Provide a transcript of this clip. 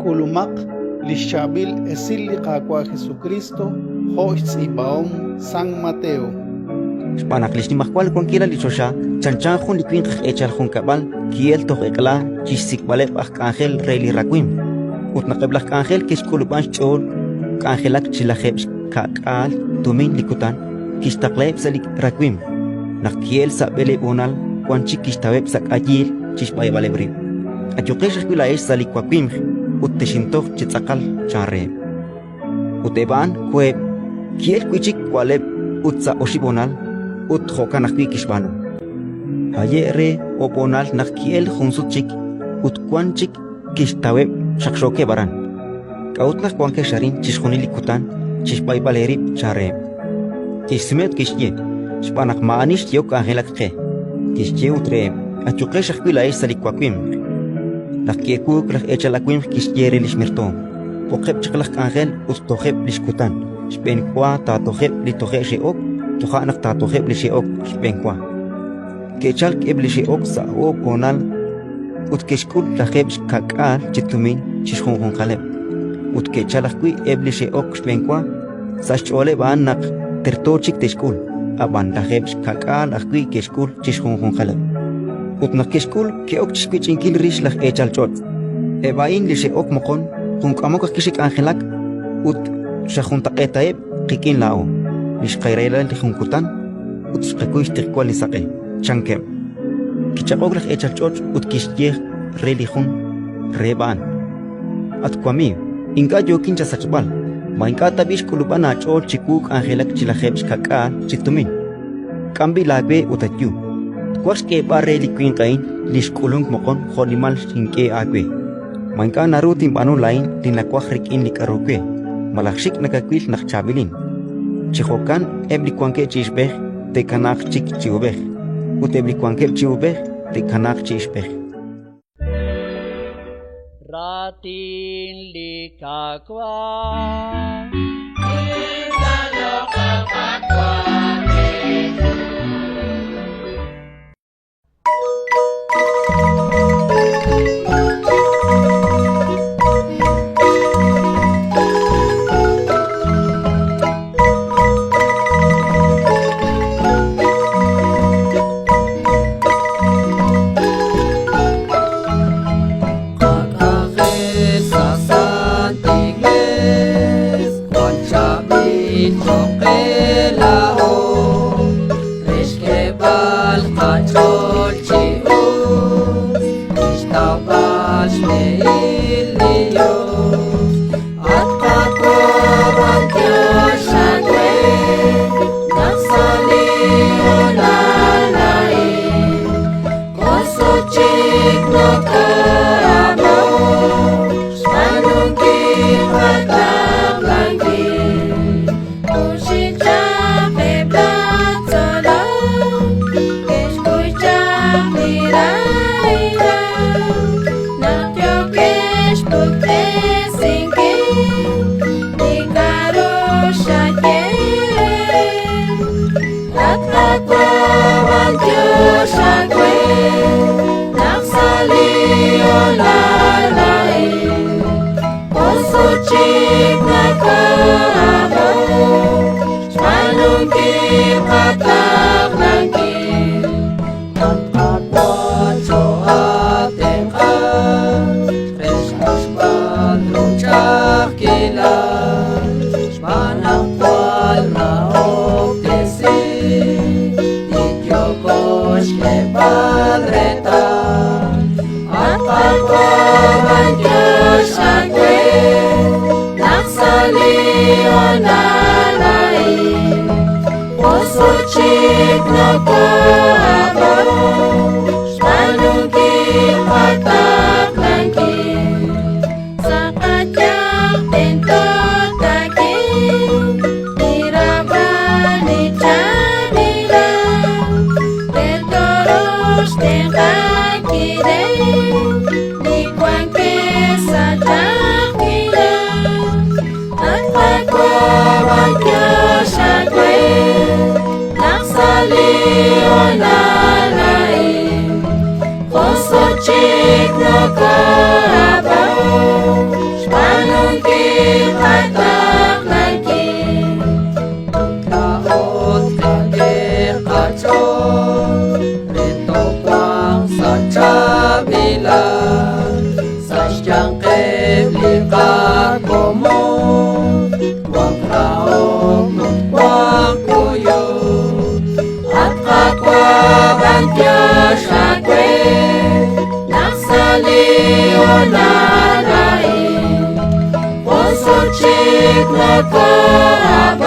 K'ulumaq li xChaab'il Esil li Qaawa' Jesukriist jo' xtz'iib'ahom San Mateo. Xb'aan naq li xnimajwal wankilal li choxa chanchan jun li winq aj eechal junkab'al ki'elk toj eq'la chi xsik'b'aleb' aj k'anjel re li rawimq. Ut naq eb' laj k'anjel ke'xk'ulub'an xch'ool k'anjelak chi 70 tumin li kutan, kixtaqlaheb' sa' li rawimq. Naq ki'elk sa' b'eleeb' honal, wan chik kixtaweb' sa' k'ayiil chi xb'ayb'aleb' rib': «Ayuqex ajwi' laa'ex sa' li wawimq ut texintoj chi tz'aqal», chan reheb'. Ut eb' a'an koheb'. Ki'elk wi' chik wa'leb' ut sa' oxib' honal, ut jo'kan ajwi' kixb'aanu. Haye' re oob' honal naq ki'elk jun sut chik ut wan chik kixtaweb' xaqxookeb' aran: «K'a'ut naq wankex arin chixjunil li kutan chi xb'ayb'al eerib'?», chan reheb'. Ke'xsume ut ke'xye: «Xb'aan naq maa'ani xyehok k'anjelak qe». Kixye ut reheb': «Ayuqex ajwi' laa'ex sa' li wawimq». Naq ki'ewuuk, laj eechal awimq kixye re li xmertoom: «B'oqeb' chaq laj k'anjel ut tojeb' li xkutan: xb'enwa taatojeb' li toje' xe'ok, toja' naq taatojeb' li xe'ok xb'enwa». Ke'chalk eb' li xe'ok sa' oob' honal ut ke'xk'ul 70 chi tumin chi xjunjunqaleb'. Ut ke'chalk ajwi' eb' li xe'ok xb'enwa, sa' xch'ooleb' a'an naq terto chik te'xk'ul, ab'an 70 ajwi' ke'xk'ul chi xjunjunqaleb'. Ut naq ke'xk'ul, ke'ok chi xwech'inkil rix laj eechal ch'och': «Eb' a'in li xe'ok moqon jun k'amok ajwi' xe'k'anjelak ut xajuntaq'eetaheb' qik'in laa'o, li xqarahila li jun kutan ut xqakuy xtiqwal li saq'e», chankeb'. Kichaq'ok laj eechal ch'och' ut kixye re li jun reheb' a'an: «At wamiiw, ink'a' yookin chasachb'al. Ma ink'a' tab'i' xk'ulub'an aach'ool chiwu k'anjelak chi 70 chi tumin? K'am b'i' laawe ut ayu. Twaj xk'eeb'al re li winq a'in li xk'ulunk moqon jo'nimal xink'e aawe. Ma ink'a' naru tinb'aanu laa'in li nawaj rik'in li k'aru we, malaj xik' nakawil naq chaab'ilin?» Chi jo'kan eb' li wankeb' chi ixb'ej te'kanaaq chik chi uub'ej, ut eb' li wankeb' chi uub'ej te'kanaaq chi ixb'ej. Raatin li Qaawa'. Qak'anjel sa' Sant Iglees jwal chaab'il choq' qe laa'o, re xk'eeb'al qach'ool chi us, chixtawb'al xb'ehil li Dios. At Qaawa', b'antiox aawe naq sa' li hoonal a'in jun sut chik noko'ab'o xb'aanunkil qataqlankil. Junxil chaq eb' laj tzolom ke'xkuy chaq li rahilal naq yookeb' xpuktesinkil li k'aru xaye reheb'. At Qaawa', b'antiox aawe naq sa' li hoonal a'in jun sut chik noko'ab'o xb'aanunkil qataqlankil. At Qaawa', choo'aatenq'a re xq'axb'al ru ch'a'ajkilal, xb'aan naq jwal rahob'tesink li yooko xk'eeb'al reetal. At Qaawa', b'antiox aawe naq sa' li hoonal a'in jun sut chik noko'ab'o xb'aanunkil qataqlankil. Sa' qayanq tento taak'e li raab'al li chaab'ilal, re tooruuq xtenq'ankileb' li wankeb' sa' ch'a'ajkilal. At Qaawa', b'antiox aawe naq sa' li hoonal a'in Junelik noko'ab'an.